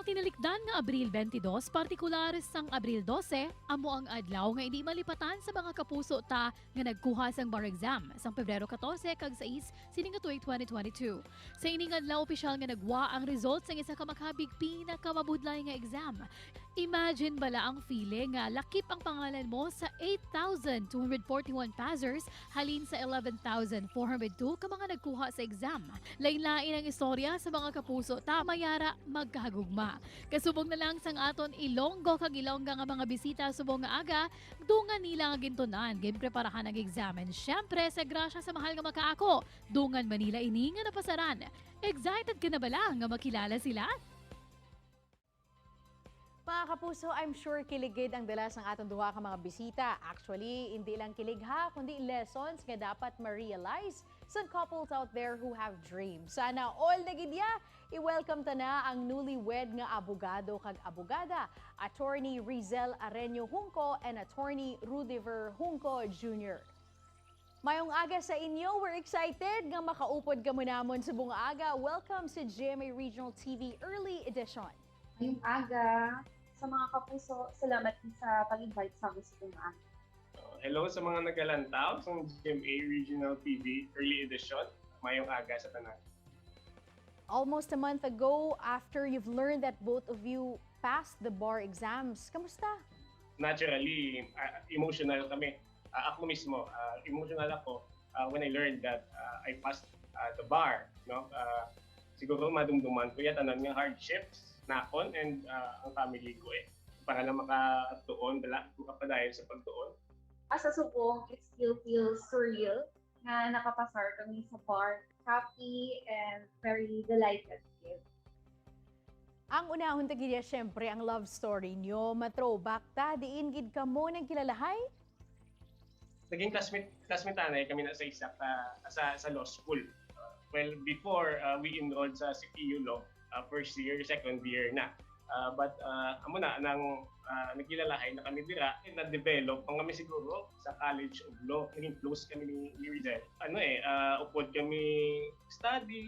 Ang tinalikdan nga Abril 22, partikular sang Abril 12, amo ang adlaw nga hindi malipatan sa mga kapuso ta nga nagkuha sang bar exam sang Pebrero 14 kag 6 sini nga tuig 2022. Sa ining adlaw, opisyal nga nagwa ang results sang isa ka makabig pinakamabudlay nga exam. Imagine bala ang feeling nga lakip ang pangalan mo sa 8,241 passers halin sa 11,402 ka mga nagkuha sa exam. Lain-lain ang istorya sa mga kapuso ta, mayara magkahagugma. Kasubong na lang sang aton Ilonggo kag Ilongga nga mga bisita subong nga aga, dungan nila nga gintunan, ginpreparahan ang examen. Syempre sa grasya sa mahal nga makaako, dungan Manila ini nga napasaran. Excited ka na bala nga makilala sila? Mga kapuso, I'm sure kilig gid ang dala sang atong duha ka mga bisita. Actually, hindi lang kilig ha, kundi lessons nga dapat ma-realize sa couples out there who have dreams. Sana all na gid ya. I-welcome ta na ang newlywed nga abogado kag abogada, Attorney Rizel Arenio Junco and Attorney Rudiver Junco Jr. Mayong aga sa inyo. We're excited nga makaupod kamo namon sa buong aga. Welcome sa GMA Regional TV Early Edition. Ngayong aga, sa mga kapuso, salamat din sa pag-invite sa amin sa aga. Hello sa mga nagalantaw sa GMA Regional TV Early Edition. Mayong aga sa tanan. Almost a month ago, after you've learned that both of you passed the bar exams, kamusta? Naturally, emotional kami. Ako mismo, emotional ako when I learned that I passed the bar. No? Siguro madumduman ko ya tanan nga hardships nakon and ang family ko eh. Para lang makatuon, bala, makapadayon sa pagtuon. As a subong, it still feels surreal na nakapasar kami sa bar. Happy and very delighted. Ang unahon ta gid ya, syempre, ang love story nyo. Ma-throwback ta, diin gid kamo nagkilalahay? Naging classmate anay kami na sa isa ka sa law school. Well, before we enrolled sa CPU Law, first year, second year na. But amo na nang nagkilalahay na kami dira, na-develop pa kami siguro sa College of Law. Naging close kami ni Rizel. Ano eh, upod kami study,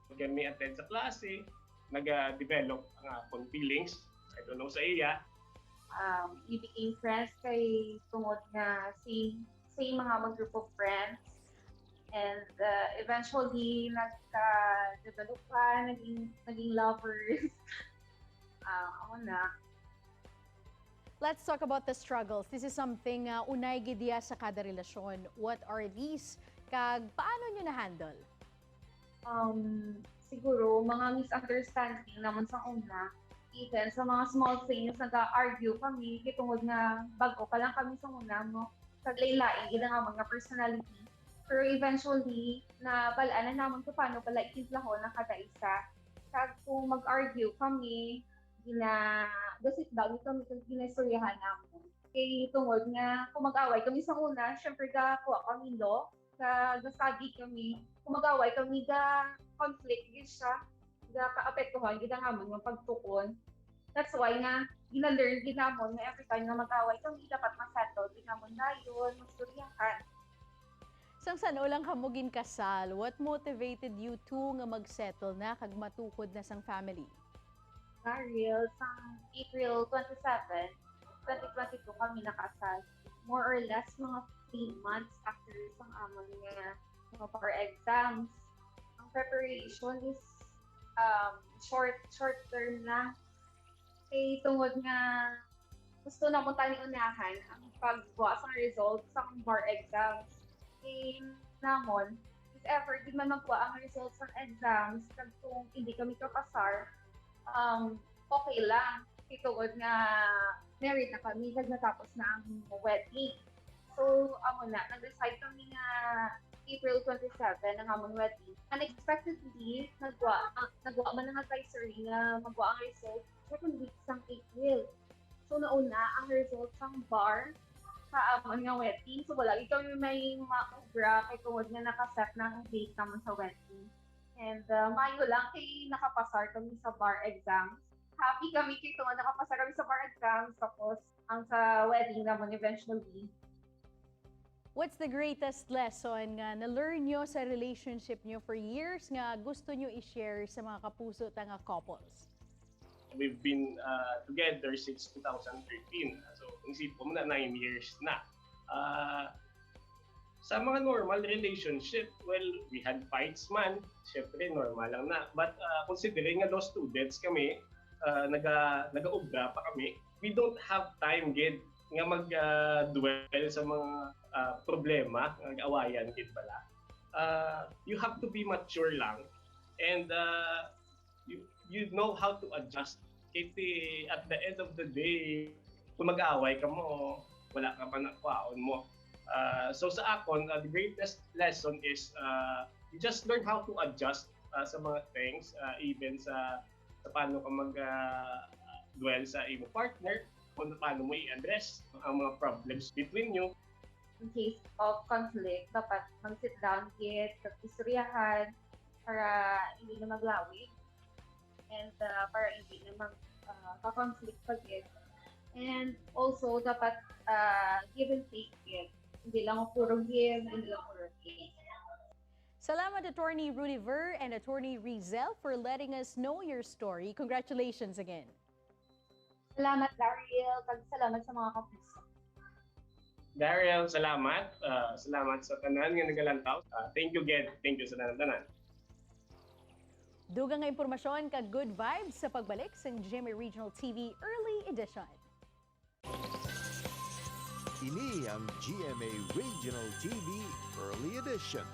upod kami attend sa klase, nag-develop ang akong feelings. I don't know sa iya. We became friends kay tungod nga same mga mag group of friends. And eventually, nagka-develop pa, naging lovers. Ako na. Let's talk about the struggles. This is something unay gid ya sa kada relasyon. What are these? Kag paano nyo na-handle? Siguro, mga misunderstanding naman sa una. Even sa mga small things, nag-argue kami, tungod nga bago pa lang kami sa una, no? Kag lain gid ang mga personality. Pero eventually, nabalaan na naman kung paano pala itimplahon ang kada isa. Kag kung mag-argue kami, gina sit down kami kag ginaistoryahan namon. Kay tungod nga kung mag-away kami sa una, syempre ga kuha kami law, ga gasagi kami. Kung mag-away kami, ga conflict gid siya, ga kaapektuhan gid ang amon nga pagtukon. That's why nga gina-learn gid namon nga every time nga mag-away kami, dapat ma-settle gid namon dayon, mastoryahan. Sang san-o lang kamo ginkasal, what motivated you two nga mag-settle na kag matukod na sang family? Ariel, sang April 27, 2022 kami nakasal. More or less, mga 3 months after sang amon nga mga bar exams. Ang preparation is short term na. Kay tungod nga gusto na mo tani unahan ang pagbuwa sa results sa bar exams. Kay namon, if ever di man magkuha ang results ng exams, kag kung hindi kami kapasar, okay lang. Kay tungod nga married na kami, kag natapos na ang wedding. So, amo na, nag-decide kami nga April 27 ang amon wedding. Unexpectedly, nagwa man ang advisory nga magwa ang result second week sang April. So, nauna ang result sang bar sa amon nga wedding. So, wala gid kami may maobra kay tungod nga nakaset na ang date naman sa wedding. And mayo lang kay nakapasar kami sa bar exams. Happy kami kay tungod nakapasar kami sa bar exams. Tapos, ang sa wedding naman eventually. What's the greatest lesson nga na-learn nyo sa relationship nyo for years nga gusto nyo i-share sa mga kapuso ta nga couples? We've been together since 2013. So, kung isipin mo na, 9 years na. Sa mga normal relationship, well, we had fights man. Siyempre, normal lang na. But considering nga law students kami, naga-ubra pa kami, we don't have time gid nga mag-dwell sa mga problema, nag-awayan gid bala. You have to be mature lang and you know how to adjust. Kay at the end of the day, kung mag-away ka mo, wala ka pa nakuhaon mo. So sa akon, the greatest lesson is you just learn how to adjust sa mga things, even sa paano ka mag dwell sa imo partner, kung paano mo i-address ang mga problems between you. In case of conflict, dapat mag-sit down gid, kag istoryahan para hindi na maglawig and para hindi na mag ka-conflict pa gid. And also, dapat give and take gid. Hindi lang puro give, hindi lang puro take. Salamat, Attorney Rudiver and Attorney Rizel, for letting us know your story. Congratulations again. Salamat, Daryl. Kag salamat sa mga kapuso. Daryl, salamat. Salamat sa tanan nga nagalantaw. Thank you, gid. Thank you sa tanan-tanan. Dugang nga impormasyon kag good vibes sa pagbalik sa GMA Regional TV Early Edition. Ini ang GMA Regional TV Early Edition.